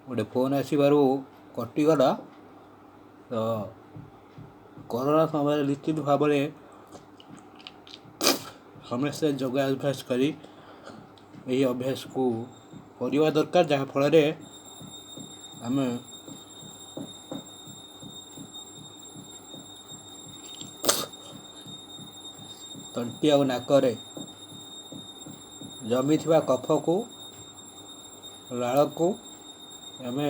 ଗୋଟେ ଫୋନ୍ ଆସିବାରୁ କଟିଗଲା। ତ କରୋନା ସମୟରେ ନିଶ୍ଚିତ ଭାବରେ ସମସ୍ତେ ଯୋଗାଭ୍ୟାସ କରି ଏହି ଅଭ୍ୟାସକୁ କରିବା ଦରକାର, ଯାହାଫଳରେ ଆମେ ତଣ୍ଟି ଆଉ ନାକରେ ଜମିଥିବା କଫକୁ, ଲାଳକୁ ଆମେ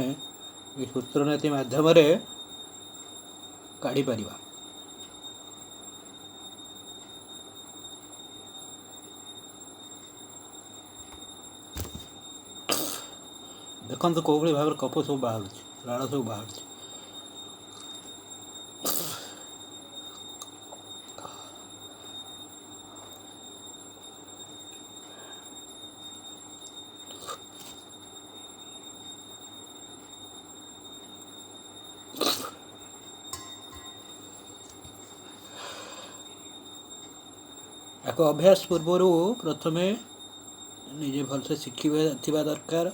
ଏ ସୂତ୍ରନୀତି ମାଧ୍ୟମରେ କାଢ଼ିପାରିବା। ଦେଖନ୍ତୁ କେଉଁଭଳି ଭାବରେ କଫ ସବୁ ବାହାରୁଛି, ଲାଳ ସବୁ ବାହାରୁଛି। ଏହାକୁ ଅଭ୍ୟାସ ପୂର୍ବରୁ ପ୍ରଥମେ ନିଜେ ଭଲସେ ଶିଖିବା ଥିବା ଦରକାର।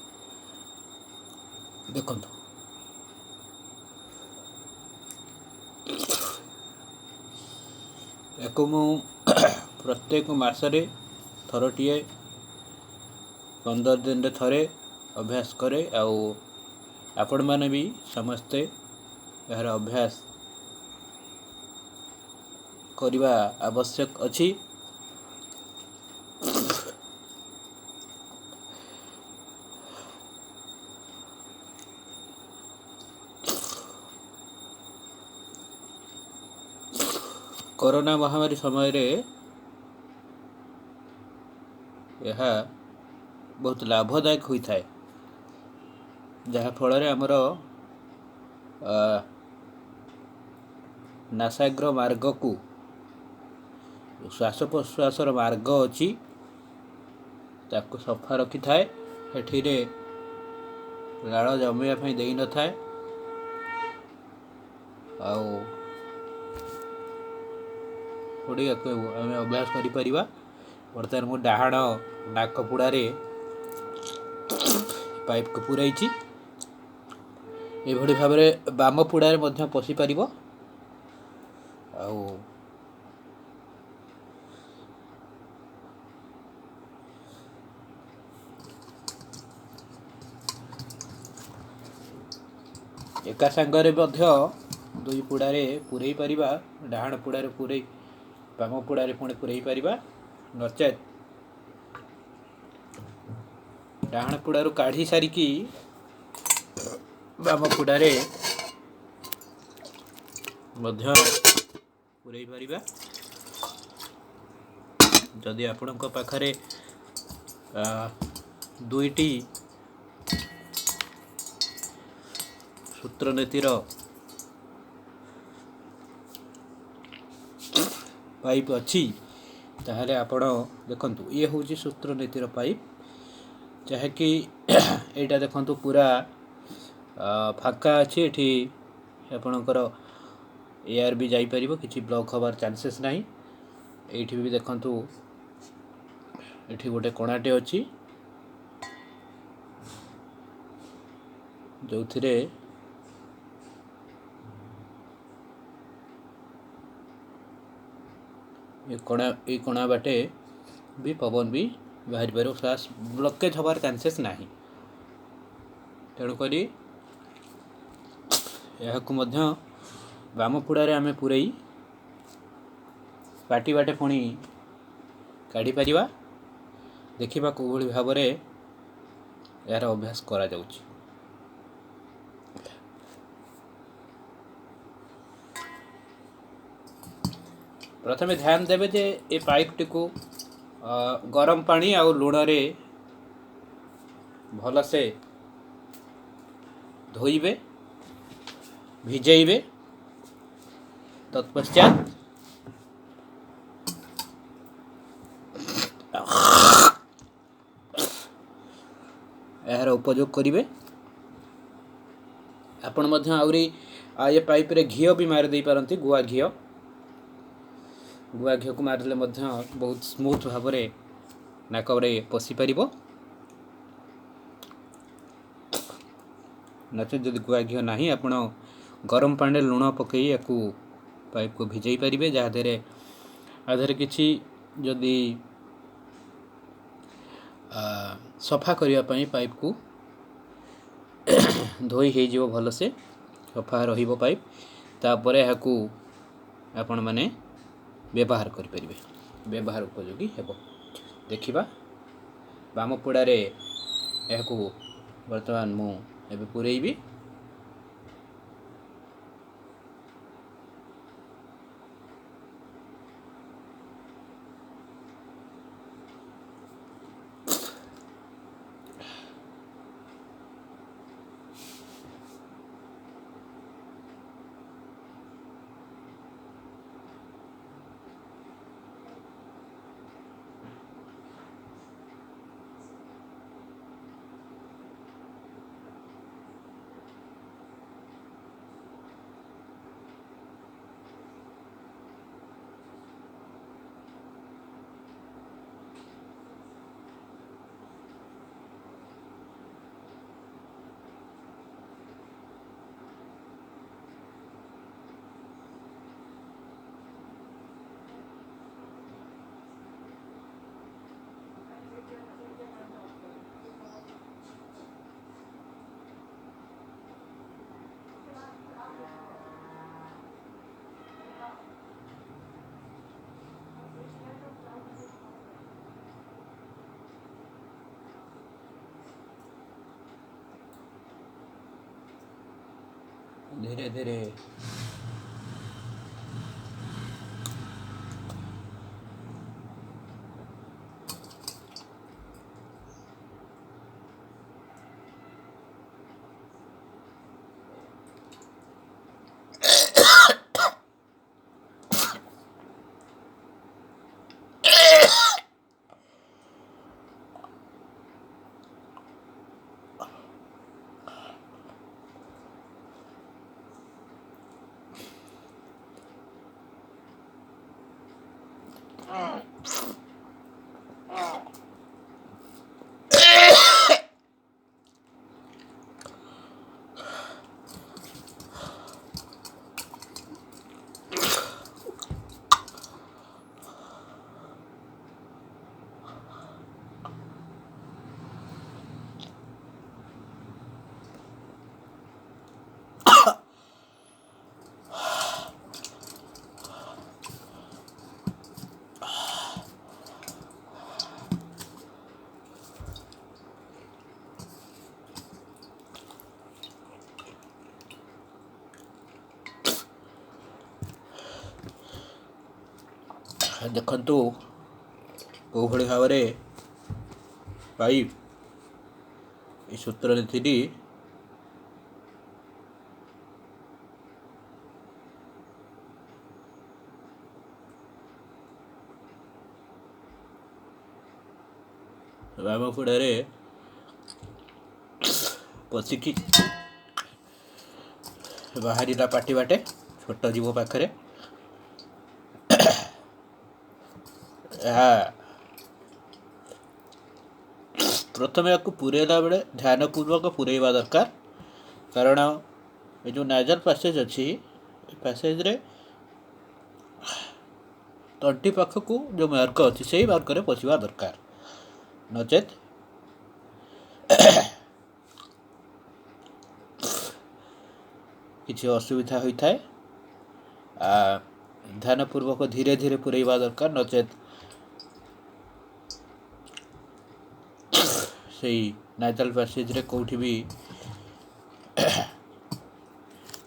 ଦେଖନ୍ତୁ, ୟାକୁ ମୁଁ ପ୍ରତ୍ୟେକ ମାସରେ ଥରଟିଏ, 15 ଦିନରେ ଥରେ ଅଭ୍ୟାସ କରେ, ଆଉ ଆପଣମାନେ ବି ସମସ୍ତେ ଏହାର ଅଭ୍ୟାସ କରିବା ଆବଶ୍ୟକ ଅଛି। କରୋନା ମହାମାରୀ ସମୟରେ ଏହା ବହୁତ ଲାଭଦାୟକ ହୋଇଥାଏ, ଯାହାଫଳରେ ଆମର ନାସାଗ୍ର ମାର୍ଗକୁ, ଶ୍ୱାସ ପ୍ରଶ୍ୱାସର ମାର୍ଗ ଅଛି, ତାକୁ ସଫା ରଖିଥାଏ। ସେଠିରେ ଲାଳ ଜମିବା ପାଇଁ ଦେଇନଥାଏ। ଆଉ ଗୁଡ଼ିକୁ ଆମେ ଅଭ୍ୟାସ କରିପାରିବା। ବର୍ତ୍ତମାନ ମୁଁ ଡାହାଣ ନାକ ପୁଡ଼ାରେ ପାଇପ୍କୁ ପୂରାଇଛି। ଏଭଳି ଭାବରେ ବାମ ପୁଡ଼ାରେ ମଧ୍ୟ ପଶିପାରିବ। ଆଉ ଏକା ସାଙ୍ଗରେ ମଧ୍ୟ ଦୁଇ ପୁଡ଼ାରେ ପୂରେଇ ପାରିବା। ଡାହାଣ ପୁଡ଼ାରେ ପୂରେଇ ବାମ ପୁଡ଼ାରେ ପୁଣି ପୂରେଇ ପାରିବା, ନଚେତ୍ ଡାହାଣ ପୁଡ଼ାରୁ କାଢ଼ି ସାରିକି ବାମ ପୁଡ଼ାରେ ମଧ୍ୟ ପୂରେଇ ପାରିବା। ଯଦି ଆପଣଙ୍କ ପାଖରେ ଦୁଇଟି ସୂତ୍ରନୀତିର ପାଇପ୍ ଅଛି, ତାହେଲେ ଆପଣ ଦେଖନ୍ତୁ, ଇଏ ହେଉଛି ସୂତ୍ରନୀତିର ପାଇପ୍, ଯାହାକି ଏଇଟା ଦେଖନ୍ତୁ ପୁରା ଫାଙ୍କା ଅଛି। ଏଠି ଆପଣଙ୍କର ଏୟାର ବି ଯାଇପାରିବ, କିଛି ବ୍ଲକ୍ ହେବାର ଚାନ୍ସେସ୍ ନାହିଁ। ଏଇଠି ବି ଦେଖନ୍ତୁ, ଏଠି ଗୋଟେ କଣାଟେ ଅଛି, ଯେଉଁଥିରେ ଏ କଣା, ଏଇ କଣା ବାଟେ ବି ପବନ ବି ବାହାରି ପାରିବ, ଶ୍ୱାସ ବ୍ଲକେଜ୍ ହେବାର ଚାନ୍ସେସ୍ ନାହିଁ। ତେଣୁକରି ଏହାକୁ ମଧ୍ୟ ବାମ ପୁଡ଼ାରେ ଆମେ ପୂରେଇ ପାଟି ବାଟେ ପୁଣି କାଢ଼ିପାରିବା। ଦେଖିବା କେଉଁଭଳି ଭାବରେ ଏହାର ଅଭ୍ୟାସ କରାଯାଉଛି। ପ୍ରଥମେ ଧ୍ୟାନ ଦେବେ ଯେ ଏ ପାଇପ୍ଟିକୁ ଗରମ ପାଣି ଆଉ ଲୁଣରେ ଭଲସେ ଧୋଇବେ, ଭିଜେଇବେ। ତତ୍ପଶ୍ଚାତ ଏହାର ଉପଯୋଗ କରିବେ। ଆପଣ ମଧ୍ୟ ଆହୁରି ଏ ପାଇପ୍ରେ ଘିଅ ବି ମାରି ଦେଇପାରନ୍ତି, ଗୁଆ ଘିଅ। ଗୁଆ ଘିଅକୁ ମାରିଦେଲେ ମଧ୍ୟ ବହୁତ ସ୍ମୁଥ୍ ଭାବରେ ନାକରେ ପଶିପାରିବ। ନଚେତ୍ ଯଦି ଗୁଆ ଘିଅ ନାହିଁ, ଆପଣ ଗରମ ପାଣିରେ ଲୁଣ ପକାଇ ୟାକୁ ପାଇପ୍କୁ ଭିଜାଇ ପାରିବେ, ଯାହାଦେହରେ ଆ ଦେହରେ କିଛି ଯଦି ସଫା କରିବା ପାଇଁ ପାଇପ୍କୁ ଧୋଇ ହେଇଯିବ, ଭଲସେ ସଫା ରହିବ ପାଇପ୍। ତାପରେ ଏହାକୁ ଆପଣମାନେ ବ୍ୟବହାର କରିପାରିବେ, ବ୍ୟବହାର ଉପଯୋଗୀ ହେବ। ଦେଖିବା, ବାମ ପୋଡ଼ାରେ ଏହାକୁ ବର୍ତ୍ତମାନ ମୁଁ ଏବେ ପୂରେଇବି। ଧୀରେ ଧୀରେ ଦେଖନ୍ତୁ କେଉଁଭଳି ଭାବରେ ପାଇପ୍ ଏ ସୂତ୍ରନୀତିଟି ବାମପୋଡ଼ାରେ ପଶିକି ବାହାରିଲା ପାଟି ବାଟେ ଛୋଟ ଜୀବ ପାଖରେ। ଏହା ପ୍ରଥମେ ଏହାକୁ ପୂରେଇଲା ବେଳେ ଧ୍ୟାନପୂର୍ବକ ପୂରେଇବା ଦରକାର, କାରଣ ଏ ଯେଉଁ ନାଜାଲ୍ ପାସେଜ୍ ଅଛି, ଏ ପାସେଜ୍ରେ ତଣ୍ଟି ପାଖକୁ ଯେଉଁ ମାର୍ଗ ଅଛି ସେଇ ମାର୍ଗରେ ପଶିବା ଦରକାର, ନଚେତ୍ କିଛି ଅସୁବିଧା ହୋଇଥାଏ। ଧ୍ୟାନପୂର୍ବକ ଧୀରେ ଧୀରେ ପୂରେଇବା ଦରକାର, ନଚେତ୍ ସେଇ ନାଜାଲ୍ ପାସେଜ୍ରେ କେଉଁଠି ବି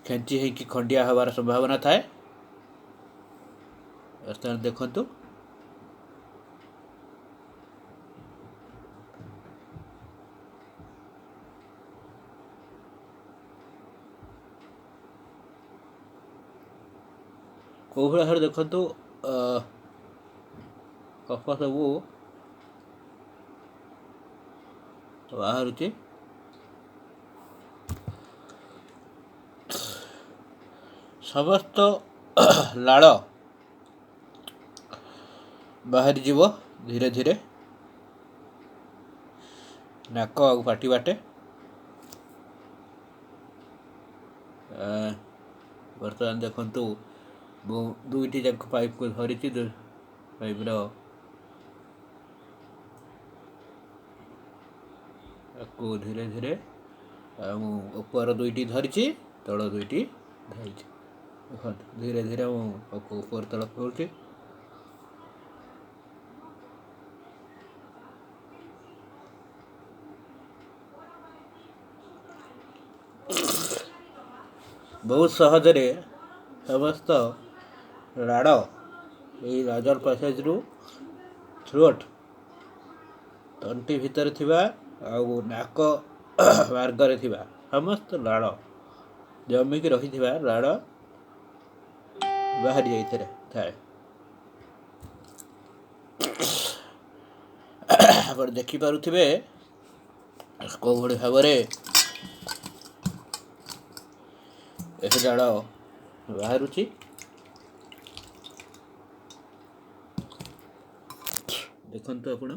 ଖେଞ୍ଚି ହେଇକି ଖଣ୍ଡିଆ ହେବାର ସମ୍ଭାବନା ଥାଏ। ବର୍ତ୍ତମାନ ଦେଖନ୍ତୁ, କେଉଁଭଳି ଭାବରେ ଦେଖନ୍ତୁ କଫ ସବୁ ବାହାରୁଛି। ସମସ୍ତ ଲାଳ ବାହାରିଯିବ ଧୀରେ ଧୀରେ। ନାକ ଆଉ ପାଟି ବାଟେ। ବର୍ତ୍ତମାନ ଦେଖନ୍ତୁ, ମୁଁ ଦୁଇଟି ଯାକ ପାଇପ୍କୁ ଧରିଛି। ପାଇପ୍ର ତାକୁ ଧୀରେ ଧୀରେ ମୁଁ ଉପର ଦୁଇଟି ଧରିଛି, ତଳ ଦୁଇଟି ଧରିଛି। ଦେଖନ୍ତୁ, ଧୀରେ ଧୀରେ ମୁଁ ଉପର ତଳ କରୁଛି। ବହୁତ ସହଜରେ ସମସ୍ତ ରାଡ଼ ଏଇ ନାଜାଲ ପାସେଜରୁ ଥ୍ରୋଟ୍, ତଣ୍ଟି ଭିତରେ ଥିବା ଆଉ ନାକ ମାର୍ଗରେ ଥିବା ସମସ୍ତ ଲାଳ, ଜମିକି ରହିଥିବା ଲାଳ ବାହାରି ଯାଇଥାଏ ଥାଏ। ଆପଣ ଦେଖିପାରୁଥିବେ କେଉଁଭଳି ଭାବରେ ଏହି ଲାଳ ବାହାରୁଛି। ଦେଖନ୍ତୁ ଆପଣ,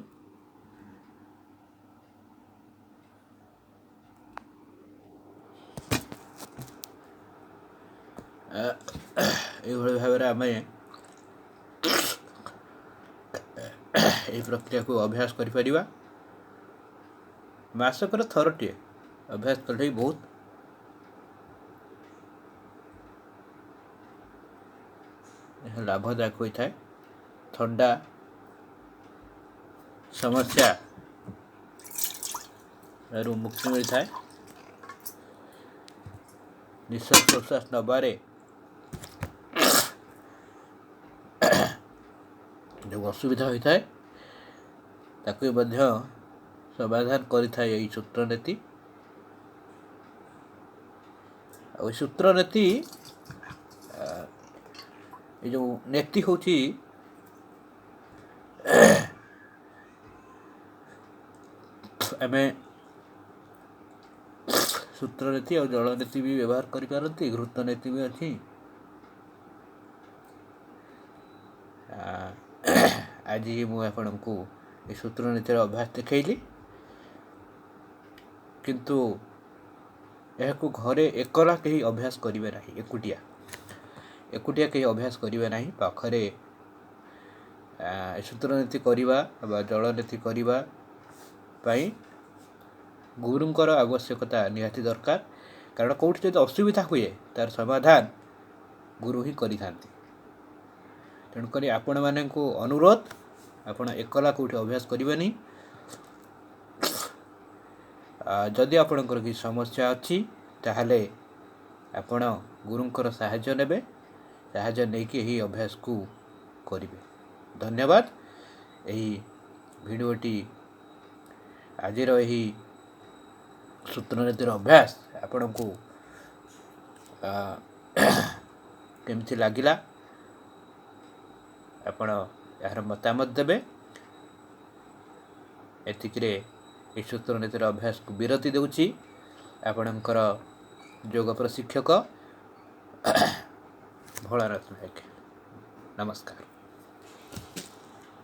ଏଇଭଳି ଭାବରେ ଆମେ ଏହି ପ୍ରକ୍ରିୟାକୁ ଅଭ୍ୟାସ କରିପାରିବା। ମାସକର ଥରଟିଏ ଅଭ୍ୟାସ କଲେ ବି ବହୁତ ଲାଭଦାୟକ ହୋଇଥାଏ। ଥଣ୍ଡା ସମସ୍ୟା ରୁ ମୁକ୍ତି ମିଳିଥାଏ। ନିଶ୍ୱାସ ପ୍ରଶ୍ୱାସ ନେବାରେ ଯେଉଁ ଅସୁବିଧା ହୋଇଥାଏ, ତାକୁ ମଧ୍ୟ ସମାଧାନ କରିଥାଏ ଏହି ସୂତ୍ରନୀତି। ଆଉ ଏ ସୂତ୍ରନୀତି, ଏ ଯେଉଁ ନେତି ହେଉଛି, ଆମେ ସୂତ୍ରନୀତି ଆଉ ଜଳନୀତି ବି ବ୍ୟବହାର କରିପାରନ୍ତି। ଘୃତ ନୀତି ବି ଅଛି। ଆଜି ମୁଁ ଆପଣଙ୍କୁ ଏ ସୂତ୍ରନୀତିର ଅଭ୍ୟାସ ଦେଖେଇଲି, କିନ୍ତୁ ଏହାକୁ ଘରେ ଏକଲା କେହି ଅଭ୍ୟାସ କରିବେ ନାହିଁ। ଏକୁଟିଆ ଏକୁଟିଆ କେହି ଅଭ୍ୟାସ କରିବେ ନାହିଁ। ପାଖରେ ସୂତ୍ରନୀତି କରିବା ବା ଜଳନୀତି କରିବା ପାଇଁ ଗୁରୁଙ୍କର ଆବଶ୍ୟକତା ନିହାତି ଦରକାର, କାରଣ କେଉଁଠି ଯଦି ଅସୁବିଧା ହୁଏ, ତା'ର ସମାଧାନ ଗୁରୁ ହିଁ କରିଥାନ୍ତି। ତେଣୁକରି ଆପଣମାନଙ୍କୁ ଅନୁରୋଧ, ଆପଣ ଏକଲା କେଉଁଠି ଅଭ୍ୟାସ କରିବେନି। ଯଦି ଆପଣଙ୍କର କିଛି ସମସ୍ୟା ଅଛି, ତାହେଲେ ଆପଣ ଗୁରୁଙ୍କର ସାହାଯ୍ୟ ନେବେ, ସାହାଯ୍ୟ ନେଇକି ଏହି ଅଭ୍ୟାସକୁ କରିବେ। ଧନ୍ୟବାଦ। ଏହି ଭିଡ଼ିଓଟି, ଆଜିର ଏହି ସୂତ୍ରନୀତିର ଅଭ୍ୟାସ ଆପଣଙ୍କୁ କେମିତି ଲାଗିଲା, ଆପଣ ଏହାର ମତାମତ ଦେବେ। ଏତିକିରେ ଏହି ସୂତ୍ରନୀତିର ଅଭ୍ୟାସକୁ ବିରତି ଦେଉଛି ଆପଣଙ୍କର ଯୋଗ ପ୍ରଶିକ୍ଷକ ଭୋଳାନାଥ ନାୟକ। ନମସ୍କାର।